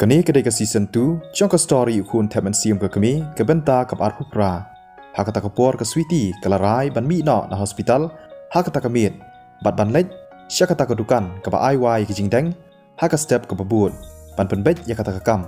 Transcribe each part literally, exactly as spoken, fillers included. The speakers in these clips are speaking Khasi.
Kane ka dei ka season two jong ka story U Khun Thep Mynsiem ka Kmie, ka bynta kaba arphew phra. Ha kata ka por ka Sweety ka la rai ban mih noh na hospital ha kata ka miet, bad ban leit sha kata ka dukan kaba ai wai ïa ki jingdeng ha ka step kaba bud, ban pynbeit ïa kata ka kam.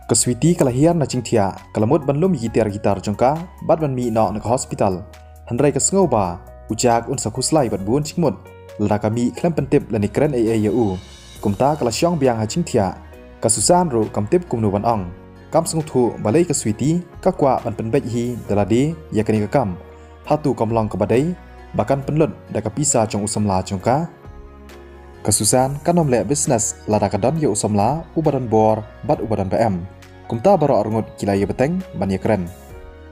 Ka Sweety ka la hiar na jingthiah, ka la mut ban lum ïa ki tiar gitar jong ka bad ban mih noh na ka hospital. Hynrei ka sngew ba u Jack un sa khuslai bad bun jingmut lada ka mih khlem pyntip lane kren ei ei ïa u. Kumta ka la shong biang ha jingthiah. Ka Susan ruh kam tip kumno ban ong. Kam sngewthuh balei ka Sweety ka kwah ban pynbeit hi da lade ïa kane ka kam. Hato kam long kaba dei ba kan pynlut da ka pisa jong u samla jong ka? Ka Susan kan ym leh business lada ka don ïa u samla uba don bor bad uba don ba em. Kumta baroh arngut ki la ïa bteng ban ïa kren.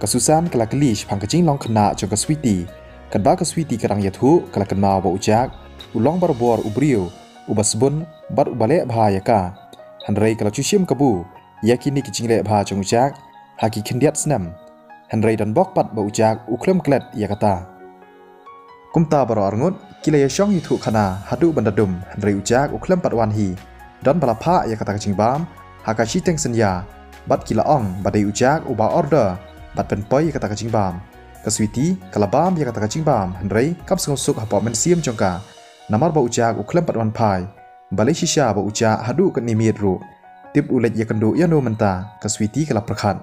Ka Susan ka la kylli shaphang ka jinglong khynnah jong ka Sweety. Katba ka Sweety ka dang ïathuh ka la kynmaw ba u Jack u long barabor u briew uba sbun bad uba leh bha ïa ka. Hynrei ka la shu shim kabu ïa kine ki jingleh bha jong u Jack ha ki khyndiat snem. Hynrei don bok pat ba u Jack u khlem klet ïa kata. Kumta baroh arngut ki la ïa shong ïathuh khana haduh ban da dum, hynrei u Jack u khlem pat wan hi. Don ba la phah ïa kata ka jingbam ha ka shiteng synñia, bad ki la ong ba dei u Jack uba order bad pynpoi ïa kata ka jingbam. Ka Sweety ka la bam ïa kata ka jingbam, hynrei kam sngewsuk hapoh mynsiem jong ka. Namar ba u Jack u khlem pat wan phai. Balei shisha ba u Jack haduh katne miet ruh? Tip u leit ïakynduh ïano mynta? Ka Sweety ka la pyrkhat.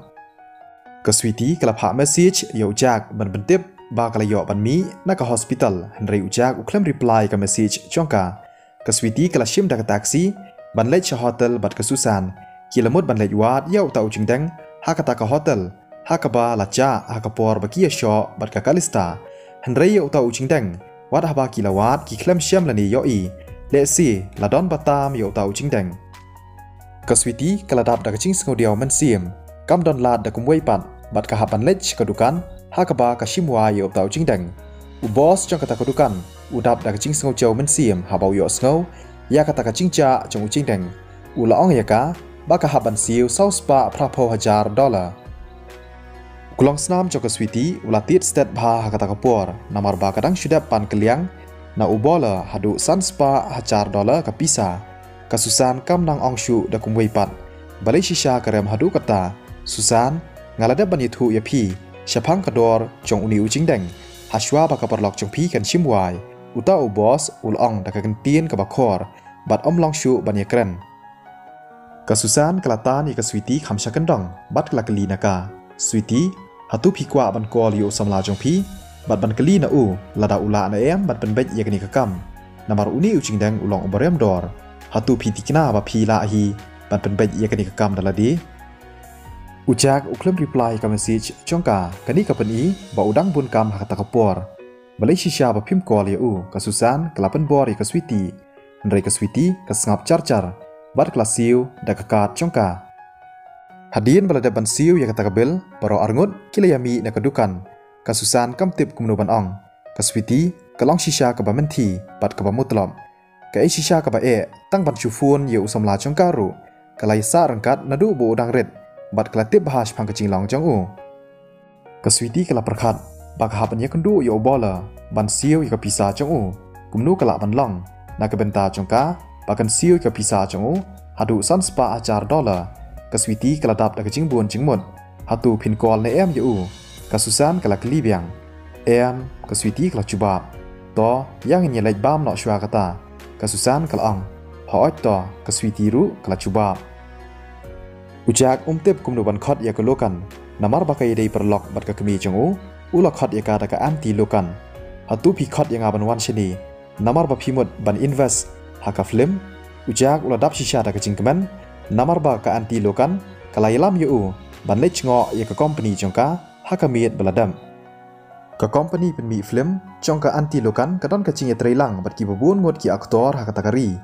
Ka Sweety ka la phah message ïa u Jack ban pyntip ba ka la ïoh ban mih na ka hospital, hynrei u Jack u khlem reply ka message jong ka. Ka Sweety ka la shim da ka taxi ban leit sha hotel bad ka Susan. Ki la mut ban leit wad ïa uta u jingdeng ha kata ka hotel ha kaba la jah ha ka por ba ki ïashoh bad ka Kalista. Hynrei ïa uta u jingdeng, wat haba ki la wad ki khlem shem lane ïohi. Lehse la don ba tam ïa uta u jingdeng. Ka Sweety ka la dap da ka jingsngewdiaw mynsiem. Kam don lad da kumwei pat, bad ka hap ban leit sha ka dukan ha kaba ka shim wai ïa uta u jingdeng. U boss jong kata ka dukan u dap da ka jingsngewjaw mynsiem haba u ïohsngew ïa kata ka jingjah jong u jingdeng. U la ong ïa ka ba ka hap ban siew saw spah phraphew hajar dollar. U klong snam jong ka Sweety u la tied stet bha ha kata ka por, namar ba ka dang shu dep pan kylliang na u Bawler haduh san spah hajar dollar ka pisa. Ka Susan kam nang ong shuh da kumwei pat. Balei shisha ka rem haduh kata? Susan, nga la dep ban ïathuh ïa phi shaphang ka dor jong une u jingdeng hashwa ba ka paralok jong phi kan shim wai. Uta u boss u la ong da ka kyntien kaba khor bad ym long shuh ban ïakren. Ka Susan ka la tan ïa ka Sweety kham sha kyndong bad ka la kylli na ka, Sweety, hato phi kwah ban call ïa u samla jong phi bad ban kylli na u lada u lah ne em ban pynbeit ïa kane ka kam? Namar une u jingdeng u long uba rem dor. Hato phi thikna ba phi lah hi ban pynbeit ïa kane ka kam da lade? U Jack u khlem reply ka message jong ka. Kane ka pyni ba u dang bun kam ha kata ka por. Balei shisha ba phim call ïa u? Ka Susan ka la pynbor ïa ka Sweety. Hynrei ka Sweety ka sngap jar jar bad ka la siew da ka card jong ka. Hadien ba la dep ban siew ïa kata ka bill, baroh arngut ki la ïa mih na ka dukan. Ka Susan kam tip kumno ban ong. Ka Sweety ka long shisha kaba mynthi bad kaba mutlop. Kaei shisha kaba eh, tang ban shu phone ïa u samla jong ka ruh ka la ïa sah ryngkat naduh ba u dang rit, bad ka la tip bha shaphang ka jinglong jong u. Ka Sweety ka la pyrkhat ba ka hap ban ïakynduh ïa u Bawler ban siew ïa ka pisa jong u. Kumno ka lah ban long na ka bynta jong ka ba kan siew ïa ka pisa jong u haduh san spah hajar dollar? Ka Sweety ka la dap da ka jingbun jingmut. Hato phin call ne em ïa u? Ka Susan ka la kylli biang. Em, ka Sweety ka la jubab. To, ïa ngin ïa leit bam noh shuwa kata, ka Susan ka la ong. Hooid to, ka Sweety ruh ka la jubab. U Jack um tip kumno ban khot ïa ka Lokan. Namar ba ka ïadei paralok bad ka kmie jong u, u la khot ïa ka da ka Aunty Lokan. Hato phi khot ïa nga ban wan shane namar ba phi mut ban invest ha ka film? U Jack u la dap shisha da ka jingkmen, namar ba ka Aunty Lokan ka la ïalam ïa u ban leit jngoh ïa ka company jong ka ha ka miet ba la dep. Ka company pynmih film jong ka Aunty Lokan ka don ka jingïatreilang bad kiba bun ngut ki actor ha kata ka ri.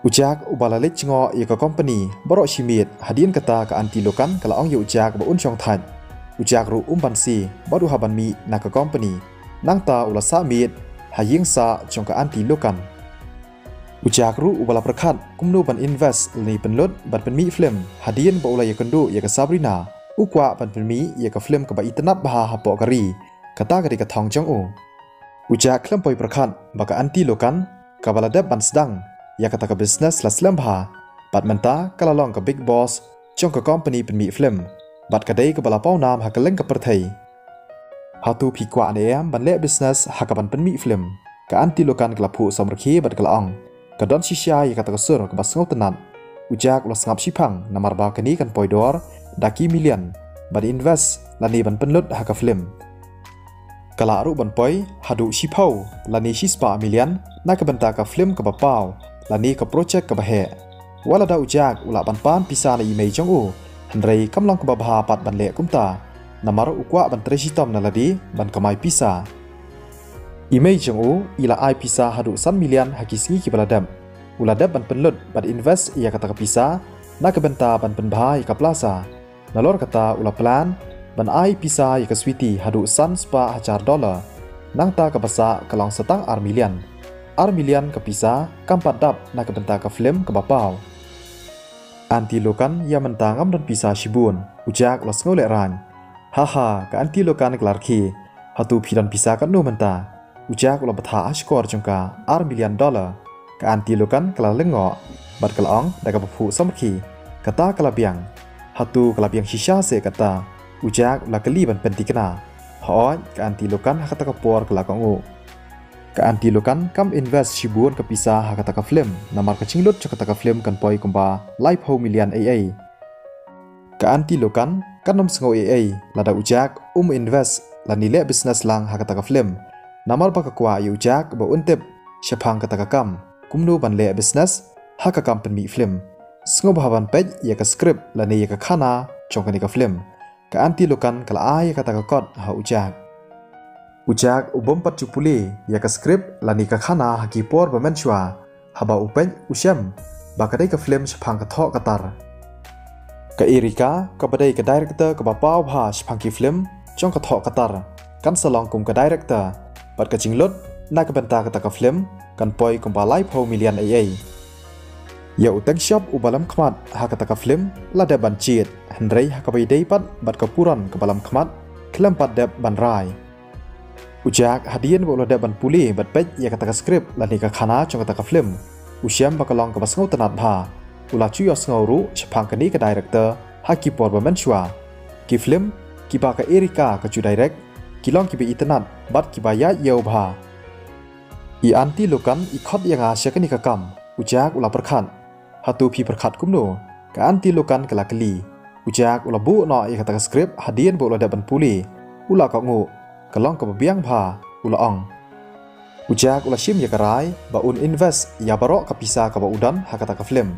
U Jack uba la leit jngoh ïa ka company baroh shi miet, hadien kata ka Aunty Lokan ka la ong ïa u Jack ba un shong thait. U Jack ruh um banse bad u hap ban mih na ka company. Nangta u la sah miet ha ïing sah jong ka Aunty Lokan. U Jack ruh uba la pyrkhat kumno ban invest lane pynlut bad pynmih film, hadien ba u la ïakynduh ïa ka Sabrina, u kwah ban pynmih ïa ka film kaba itynnad bha hapoh ka ri. Kata ka dei ka thong jong u. U Jack khlem poi pyrkhat ba ka Aunty Lokan kaba la dep ban sdang ïa kata ka business la slem bha. Bad mynta ka la long ka big boss jong ka company pynmih film, bad ka dei kaba la pawnam ha kylleng ka pyrthei. Hato phi kwah ne em ban leh business ha kaban pynmih film? Ka Aunty Lukan ka la phuh samrkhie bad ka la ong, ka don shisha ïa kata ka sur kaba sngewtynnat. U Jack u la sngap shiphang namar ba kane kan poi dor da ki million ban invest lane ban pynlut ha ka film. Ka lah ruh ban poi haduh shiphew lane shispah million na ka bynta ka film kaba paw lane ka project kaba heh. Wat lada u Jack u lah ban pan pisa na i mei jong u, hynrei kam long kaba bha pat ban leh kumta, namar u kwah ban trei shitom na lade ban kamai pisa. I mei jong u i la ai pisa haduh san million ha ki sngi kiba la dep. U la dep ban pynlut bad invest ïa kata ka pisa na ka bynta ban pynbha ïa ka plaza. Nalor kata u la plan ban ai pisa ïa ka Sweety haduh san spah hajar dollar. Nangta kaba sah ka long sa tang ar million. Ar million ka pisa kam pat dap na ka bynta ka film kaba paw. Aunty Lukan, ïa mynta ngam don pisa shibun. U Jack u la sngew lehraiñ. Ha ha, ka Aunty Lukan ka la rkhie. Hato phi don pisa katno mynta? U Jack u la bthah ha shkor jong ka ar million dollar. Ka Aunty Lukan ka la lyngngoh bad ka la ong da kaba phuh samrkhie, kata ka la biang. Hato ka la biang shisha seh kata? U Jack u la kylli ban pynthikna. Hooid, ka Aunty Lukan ha kata ka por ka la kohnguh. Ka Aunty Lukan kam invest shibun ka pisa ha kata ka film, namar ka jinglut jong kata ka film kan poi kumba laiphew million ei ei. Ka Aunty Lukan kan ym sngew ei ei lada u Jack um invest lane leh business lang ha kata ka film, namar ba ka kwah ïa u Jack ba un tip shaphang kata ka kam, kumno ban leh business ha ka kam pynmih film. Sngewbha ban peit ïa ka script lane ïa ka khana jong kane ka film. Ka Aunty Lukan ka la ai ïa kata ka kot ha u Jack. U Jack u bym pat ju pule ïa ka script lane ka khana ha ki por ba mynshuwa. Haba u peit u shem ba ka dei ka film shaphang ka thoh ka tar. Ka Erika kaba dei ka director kaba paw bha shaphang ki film jong ka thoh ka tar, kan sa long kum ka director, bad ka jinglut na ka bynta kata ka film kan poi kumba laiphew million ei ei. Ïa u Teng Shop uba lam khmat ha kata ka film la dep ban jied, hynrei ha kaba ïadei pat bad ka Puron kaba lam khmat, khlem pat dep ban rai. U Jack hadien ba u la dep ban pule bad peit ïa kata ka script lane ka khana jong kata ka film, u shem ba ka long kaba sngewtynnat bha. U la ju ïohsngew ruh shaphang kane ka director ha ki por ba mynshuwa. Ki film kiba ka Erika ka ju direct ki long kiba itynnat bad kiba ïaid ïew bha. I Aunty Lukan i khot ïa nga sha kane ka kam, u Jack u la pyrkhat. Hato phi pyrkhat kumno? Ka Aunty Lukan ka la kylli. U Jack u la buh noh ïa kata ka script hadien ba u la dep ban pule. U la kohnguh. Ka long kaba biang bha, u la ong. U Jack u la shim ïa ka rai ba un invest ïa baroh ka pisa kaba u don ha kata ka film.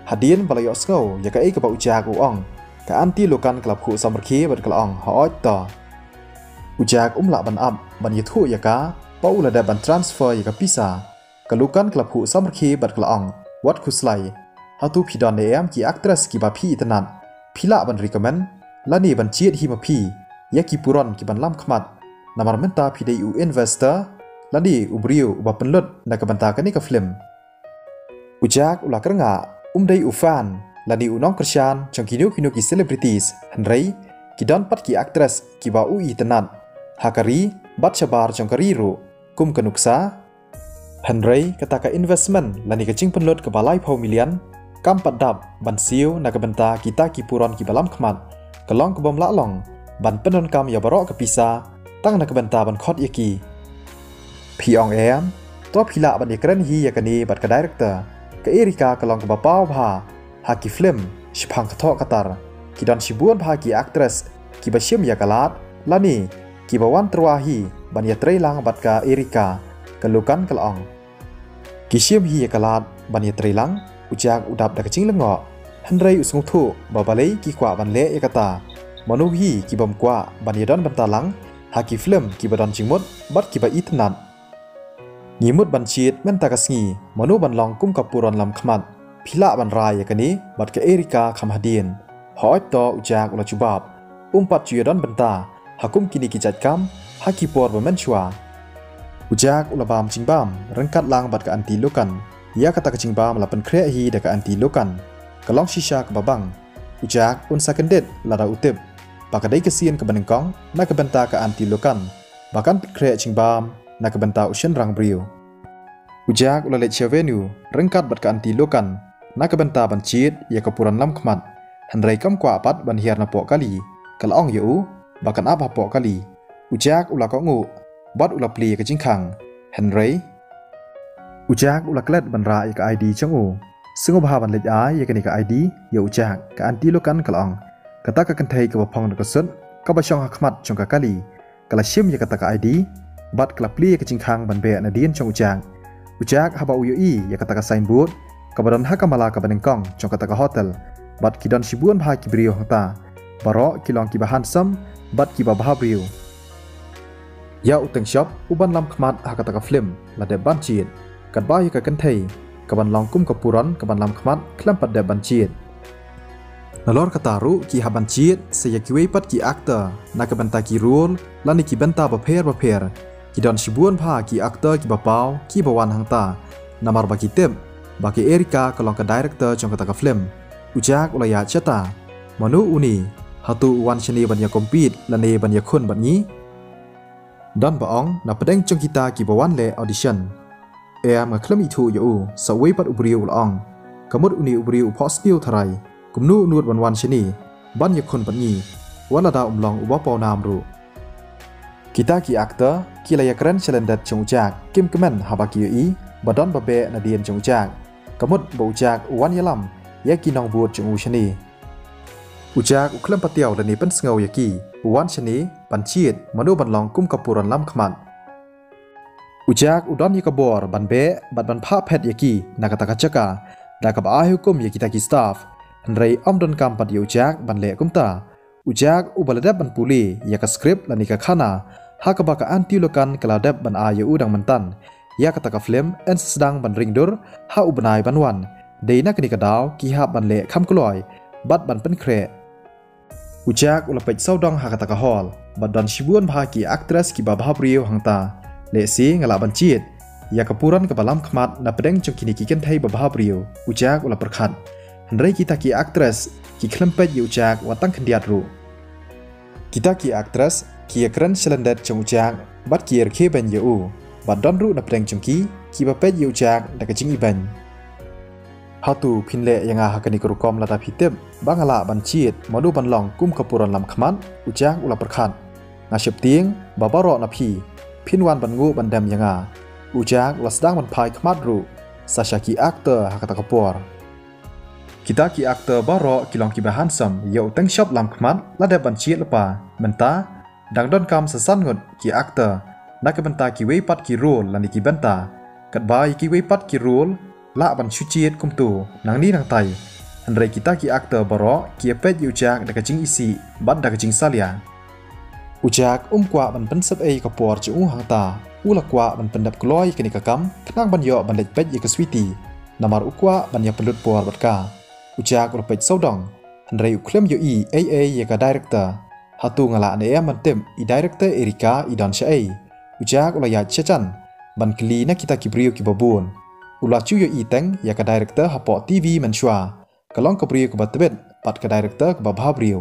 Hadien ba la ïohsngew ïa kaei kaba u Jack u ong, ka Aunty Lukan ka la phuh samrkhie bad ka la ong, hooid to. U Jack um lah ban ap ban ïathuh ïa ka ba u la dep ban transfer ïa ka pisa. Ka Lukan ka la phuh samrkhie bad ka la ong, wat khuslai. Hato phi don ne em ki actress kiba phi itynnat, phi lah ban recommend lane ban jied hi ma phi ïa ki Puron kiban lam khmat? Namar mynta phi dei u investor lane u briew uba pynlut na ka bynta kane ka film. U Jack u la kyrngah, um dei u fan lane u nongkyrshan jong kino kino ki celebrities, hynrei ki don pat ki actress kiba u itynnat ha ka ri bad shabar jong ka ri ruh, kum ka nuksa. Hynrei kata ka investment lane ka jingpynlut kaba laiphew million kam pat dap ban siew na ka bynta kita ki Puron kiba lam khmat. Ka long ka bym lah long ban pyndonkam ïa baroh ka pisa tang na ka bynta ban khot ïa ki. Phi ong em? To phi lah ban ïakren hi ïa kane bad ka director. Ka Erika ka long kaba paw bha ha ki film shaphang ka thoh ka tar. Ki don shibun bha ki actress kiba shim ïa ka lad lane kiba wan tyrwa hi ban ïatreilang bad ka Erika, ka Lukan ka la ong. Ki shim hi ïa ka lad ban ïatreilang? U Jack u dap da ka jinglyngngoh, hynrei u sngewthuh ba balei ki kwah ban leh ïa kata. Mano hi ki bym kwah ban ïadon bynta lang ha ki film kiba don jingmut bad kiba itynnat? Ngi mut ban jied mynta ka sngi, mano ban long kum ka Puron lam khmat. Phi lah ban rai ïa kane bad ka Erika kham hadien. Hooid to, u Jack u la jubab. Um pat ju ïadon bynta ha kum kine ki jait kam ha ki por ba mynshuwa. U Jack u la bam jingbam ryngkat lang bad ka Aunty Lukan. Ïa kata ka jingbam la pynkhreh hi da ka Aunty Lukan. Ka long shisha kaba bang. U Jack un sa kyndit lada u tip ba ka dei ka sien kaba nyngkong na ka bynta ka Aunty Lukan ba kan pynkhreh jingbam na ka bynta u shynrang briew. U Jack u la leit sha venue ryngkat bad ka Aunty Lukan. na ka bynta ban jied ïa ka puran lam khmat. Hynrei kam kwah pat ban hiar napoh kali, ka la ong ïa u ba kan ap hapoh kali. U Jack u la kohnguh bad u la plie ïa ka jingkhang. Hynrei u Jack u la klet ban rah ïa ka I D jong u. Sngewbha ban leit ai ïa kane ka I D ïa u Jack, ka Aunty Lokan ka la ong. Kata ka kynthei kaba phong da ka suit kaba shong ha khmat jong ka kali ka la shim ïa kata ka I D bad ka la plie ïa ka jingkhang ban beh nadien jong u Jack. U Jack haba u ïohi ïa kata ka signboard kaba don ha ka mala kaba nyngkong jong kata ka hotel, bad ki don shibun bha ki briew hangta. Baroh ki long kiba handsome bad kiba bha briew. Ïa u teng shop uban lam khmat ha kata ka film la dep ban jied, katba ïa ka kynthei kaban long kum ka puran kaban lam khmat khlem pat dep ban jied. Nalor kata ruh ki hap ban jied sa ïa kiwei pat ki actor na ka bynta ki role lane ki bynta bapher bapher. Ki don shibun bha ki actor kiba paw kiba wan hangta, namar ba ki tip ba ka Erika ka long ka director jong kata ka film. U Jack u la ïaid shata. Mano une? Hato u wan shane ban ïa compete lane ban ïakhun bad ngi? Don ba ong na pdeng jong kita kiba wan leh audition. Em, nga khlem ithuh ïa u, sa uwei pat u briew u la ong. Ka mut une u briew u phohsniew tharai, kumno u nud ban wan shane ban ïakhun bad ngi, wat lada um long uba pawnam ruh. Kita ki actor ki la ïakren shalyndet jong u Jack, kim kmen haba ki ïohi ba don ba beh nadien jong u Jack. Ka mut ba u Jack u wan ïalam ïa ki nongbud jong u shane. U Jack u khlem patiaw lane pynsngew ïa ki, u wan shane ban jied mano ban long kum ka puran lam khmat. U Jack u don ïa ka bor ban beh bad ban phah phet ïa ki na kata ka jaka da kaba ai hukum ïa kita ki staff. Hynrei ym donkam pat ïa u Jack ban leh kumta. U Jack uba la dep ban pule ïa ka script lane ka khana ha kaba ka Aunty Lokan ka la dep ban ai ïa u dang mynta ïa kata ka film, yn sa sdang ban ring dur ha u bnai ban wan. Dei na kane ka daw ki hap ban leh kham kloi bad ban pynkhreh. U Jack u la peit sawdong ha kata ka hall bad don shibun bha ki actress kiba bha briew hangta. Lehse nga lah ban jied ïa ka puran kaba lam khmat na pdeng jong kine ki kynthei ba bha briew, u Jack u la pyrkhat. Hynrei kita ki actress ki khlem peit ïa u Jack wat tang khyndiat ruh. Kita ki actress ki ïakren shalyndet jong u Jack bad ki ïarkhie beiñ ïa u, bad don ruh na pdeng jong ki kiba peit ïa u Jack da ka jingibeiñ. Hato phin leh ïa nga ha kane ka rukom lada phi tip ba nga lah ban jied mano ban long kum ka puran lam khmat? U Jack u la pyrkhat. Nga sheptieng ba baroh na phi phin wan ban nguh ban dem ïa nga. U Jack u la sdang ban phai khmat ruh sa sha ki actor ha kata ka por. Kita ki actor baroh ki long kiba handsome, ïa u teng shop lam khmat la dep ban jied lypa. Mynta dang donkam sa san ngut ki actor na ka bynta kiwei pat ki role lane ki bynta. Katba ïa kiwei pat ki role lah ban shu jied kumto nangne nangtai. Hynrei kita ki actor baroh ki ïa peit ïa u Jack da ka jingisih bad da ka jingsalia. U Jack um kwah ban pynsep ei ka por jong u hangta. U la kwah ban pyndep kloi ïa kane ka kam khnang ban ïoh ban leit peit ïa ka Sweety, namar u kwah ban ïa pynlut por bad ka. U Jack u la peit sawdong, hynrei u khlem ïohi ei ei ïa ka director. Hato nga lah ne em ban tip i director Erika i don shaei? U Jack u la ïaid shajan ban kylli na kita ki briew kiba bun. U la ju ïohi teng ïa ka director hapoh T V mynshuwa. Ka long ka briew kaba tbit bad ka director kaba bha briew.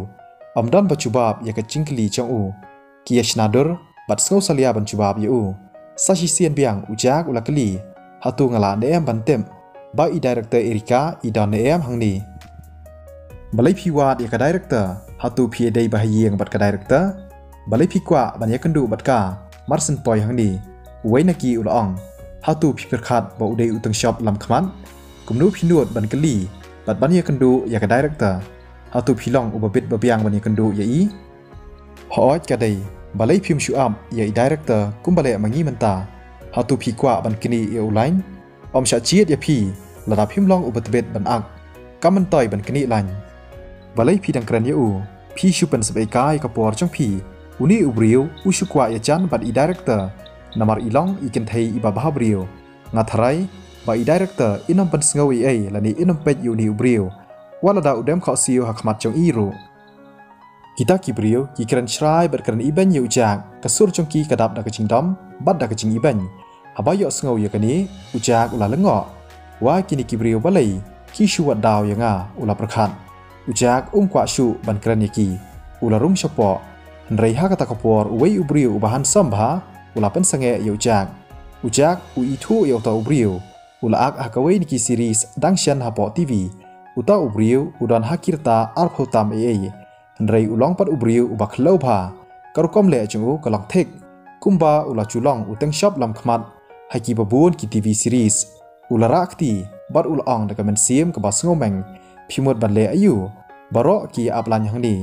Ym don ba jubab ïa ka jingkylli jong u. Ki ïa shna dur bad sngew salia ban jubab ïa u. Sa shisien biang u Jack u la kylli, hato nga lah ne em ban tip ba i director Erika i don ne em hangne? Balei phi wad ïa ka director? Hato phi ïa dei ba ha ïing bad ka director? Balei phi kwah ban ïakynduh bad ka mar syn poi hangne? Uwei na ki u la ong, hato phi pyrkhat ba u dei u teng shop lam khmat? Kumno phi nud ban kylli bad ban ïakynduh ïa ka director? Hato phi long uba bit ba biang ban ïakynduh ïa i? Hooid ka dei, balei phim shu ap ïa i director kumba leh ma ngi mynta? Hato phi kwah ban knieh ïa u lain? Ym shah jied ïa phi lada phim long uba tbit ban ak. Kam myntoi ban knieh lain. Balei phi dang kren ïa u? Phi shu pynsep ei kai ka por jong phi. Une u briew u shu kwah ïajan bad i director namar i long i kynthei iba bha briew. Nga tharai ba i director in ym pynsngew ei ei lane in ym peit ïa une u briew, wat lada u dem khohsiew ha khmat jong i ruh. Kita ki briew ki kren shrai bad kren ibeiñ ïa u Jack, ka sur jong ki ka dap da ka jingdom bad da ka jingibeiñ. Haba ïohsngew ïa kane, u Jack u la lyngngoh. Wai kine ki briew balei ki shu wad daw ïa nga, u la pyrkhat. U Jack um kwah shuh ban kren ïa ki. U la rung shapoh. Hynrei ha kata ka por uwei u briew uba handsome bha u la pynsangeh ïa u Jack. U Jack u ithuh ïa uta u briew. u la ak ha kawei na ki series dang shen hapoh T V. Uta u briew u don ha ki rta arphew tam ei ei. Hynrei u long pat u briew uba khlaw bha. Ka rukom leh jong u ka long thik kumba u la ju long u teng shop lam khmat ha ki babun ki T V series. U la rah kti bad u la ong da ka mynsiem kaba sngewmeng, phi mut ban leh aïu? Baroh ki ïa ap lain hangne.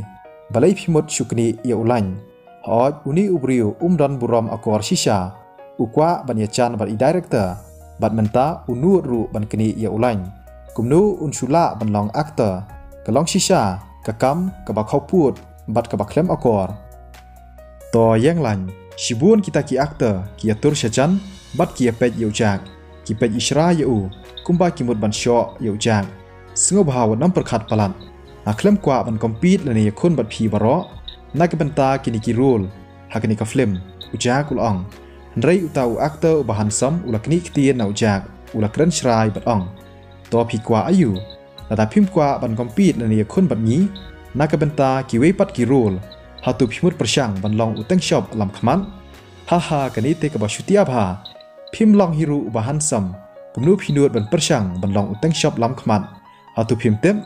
Balei phi mut shu knieh ïa u lain? Hooid, une u briew um don burom akor shisha. U kwah ban ïajan bad i director. Bad mynta u nud ruh ban knieh ïa u lain. Kumno un shu lah ban long actor? Ka long shisha ka kam kaba khawpud bad kaba khlem akor. To ïeng lain, shibun kita ki actor ki ïatur shajan bad ki ïapeit ïa u Jack. Ki peit ishra ïa u kumba ki mut ban shoh ïa u Jack. Sngewbha wat nym pyrkhat palat. Nga khlem kwah ban compete lane ïakhun bad phi baroh na ka bynta kine ki role ha kane ka film, u Jack u la ong. Hynrei uta u actor uba handsome u la knieh ktien na u Jack, u la kren shrai bad ong, to phi kwah aïu? Lada phim kwah ban compete lane ïakhun bad ngi na ka bynta kiwei pat ki role, hato phi mut pyrshang ban long u teng shop lam khmat? Haha, kane te kaba shutia bha. Phim long hi ruh uba handsome, kumno phi nud ban pyrshang ban long u teng shop lam khmat? Hato phim tip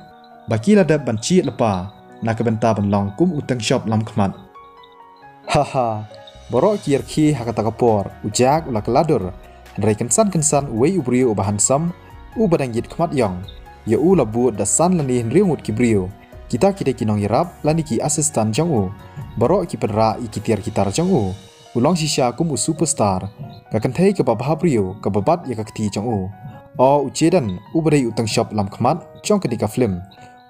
ba ki la dep ban jied lypa na ka bynta ban long kum u teng shop lam khmat? Haha, baroh ki ïarkhie ha kata ka por. U Jack u la kylla dur. Hynrei kynsan kynsan uwei u briew uba handsome uba dang ïit khmat ïong ïa u la bud da san lane hynriew ngut ki briew. Kita ki dei ki nongïarap lane ki assistant jong u. Baroh ki pynrah ïa ki tiar ki tar jong u. U long shisha kum u superstar. Ka kynthei kaba bha briew kaba bat ïa ka kti jong u. O, u Jaden uba dei u teng shop lam khmat jong kane ka film,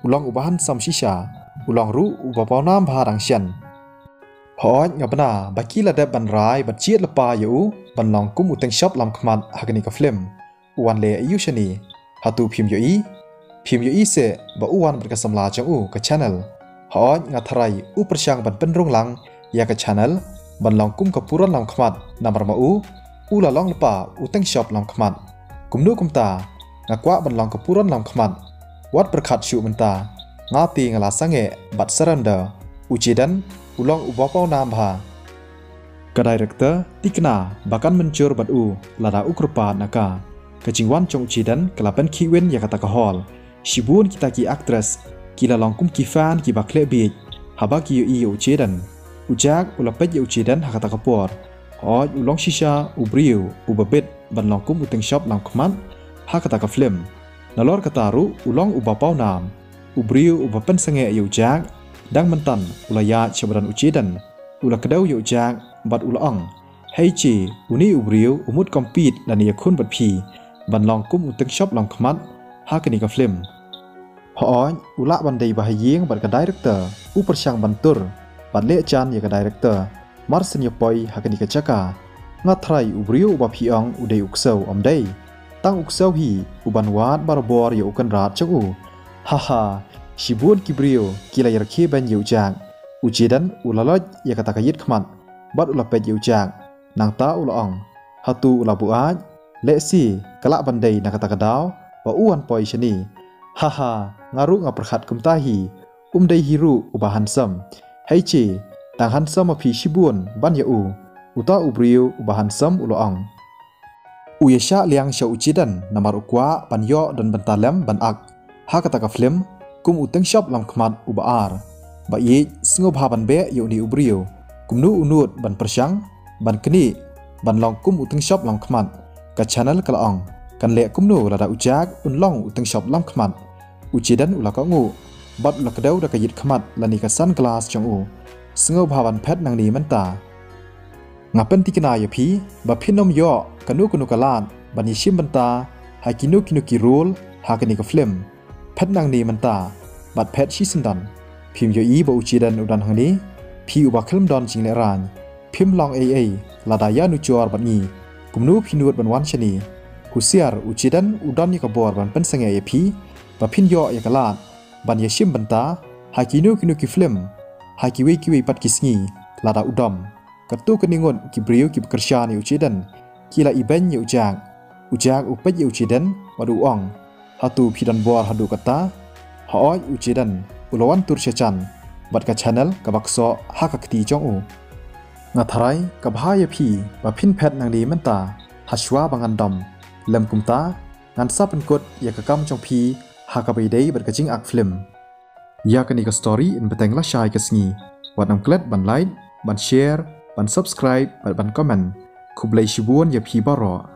u long uba handsome shisha. U long ruh uba pawnam bha dang shen. Hooid, nga bna ba ki la dep ban rai bad jied lypa ïa u ban long kum u teng shop lam khmat ha kane ka film. U wan leh aïu shane? Hato phim ïohi? Phim ïohi seh ba u wan bad ka samla jong u, ka Chanel. Hooid, nga tharai u pyrshang ban pynrung lang ïa ka Chanel ban long kum ka puron lam khmat, namar ma u u la long lypa u teng shop lam khmat. Kumno kumta, nga kwah ban long ka puron lam khmat. Wat pyrkhat shuh mynta, nga te nga la sangeh bad surrender. U Jaden u long uba pawnam bha. Ka director thikna ba kan mynjur bad u lada u kyrpad na ka. Ka jingwan jong u Jaden ka la pynkhih win ïa kata ka hall. Shibun kita ki actress ki la long kum ki fan kiba khleh bieit haba ki ïohi ïa u Jaden. U Jack u la peit ïa u Jaden ha kata ka por. Hooid, u long shisha u briew uba bit ban long kum u teng shop lam khmat ha kata ka film. Nalor kata ruh u long uba pawnam, u briew uba pynsangeh ïa u Jack. Dang myntan u la ïaid sha ba don u Jaden. U la kdew ïa u Jack bad u la ong, hei Jay, une u briew u mut compete lane ïakhun bad phi ban long kum u teng shop lam khmat ha kane ka film. Hooid, u lah ban dei ba ha ïing bad ka director. U pyrshang ban tur bad leh jan ïa ka director. Mar shen ïa poi ha kane ka jaka. Nga tharai u briew uba phi ong u dei u ksew, ym dei? Tang u ksew hi u ban wad barabor ïa u kynrad jong u. Haha, shibun ki briew ki la ïarkhie beiñ ïa u Jack. U Jaden u la loit ïa kata ka ïit khmat bad u la peit ïa u Jack. Nangta u la ong, hato u la buaid? Lehse ka lah ban dei na kata ka daw ba u wan poi shane. Haha, nga ruh nga pyrkhat kumta hi. Um dei hi ruh uba handsome. Hei Jay, dang handsome ma phi shibun ban ïa u. Uta u briew uba handsome u la ong. U ïa shah liang sha u Jaden namar u kwah ban ïoh don bynta lem ban ak ha kata ka film kum u teng shop lam khmat uba ar. Ba ïeit, sngewbha ban beh ïa une u briew. Kumno u nud ban pyrshang ban knieh ban long kum u teng shop lam khmat? Ka Chanel ka la ong, kan leh kumno lada u Jack un long u teng shop lam khmat? U Jaden u la kohnguh bad u la kdew da ka ïit khmat lane ka sunglass jong u. Sngewbha ban phet nangne mynta. Nga pynthikna ïa phi ba phin ym ïoh kano kano ka lad ban ïashim bynta ha kino kino ki role ha kane ka film. Phet nangne mynta bad phet shisyndon. Phim ïohi ba u Jaden u don hangne? Phi uba khlem don jinglehrain, phim long ei ei lada ïanujor bad ngi. Kumno phi nud ban wan shane? Husiar, u Jaden u don ïa ka bor ban pynsangeh ïa phi ba phin ïoh ïa ka lad ban ïashim bynta ha kino kino ki film ha kiwei kiwei pat ki sngi lada u dom. Katto katne ngut ki briew kiba kyrshan ïa u Jaden ki la ibeiñ ïa u Jack. U Jack u peit ïa u Jaden bad u ong, hato phi don bor haduh katta? Hooid, u Jaden u la wan tur shajan bad ka Chanel kaba ksoh ha ka kti jong u. Nga tharai ka bha ïa phi ba phin phet nangne mynta ha shuwa ba ngan dom. Lym kumta Ngan sa pynkut ïa ka kam jong phi ha kaba ïadei bad ka jingak film. Ïa kane ka story yn bteng lashai ka sngi. Wat nym klet ban like, ban share, ban subscribe bad ban comment. Khublei shibun ïa phi baroh.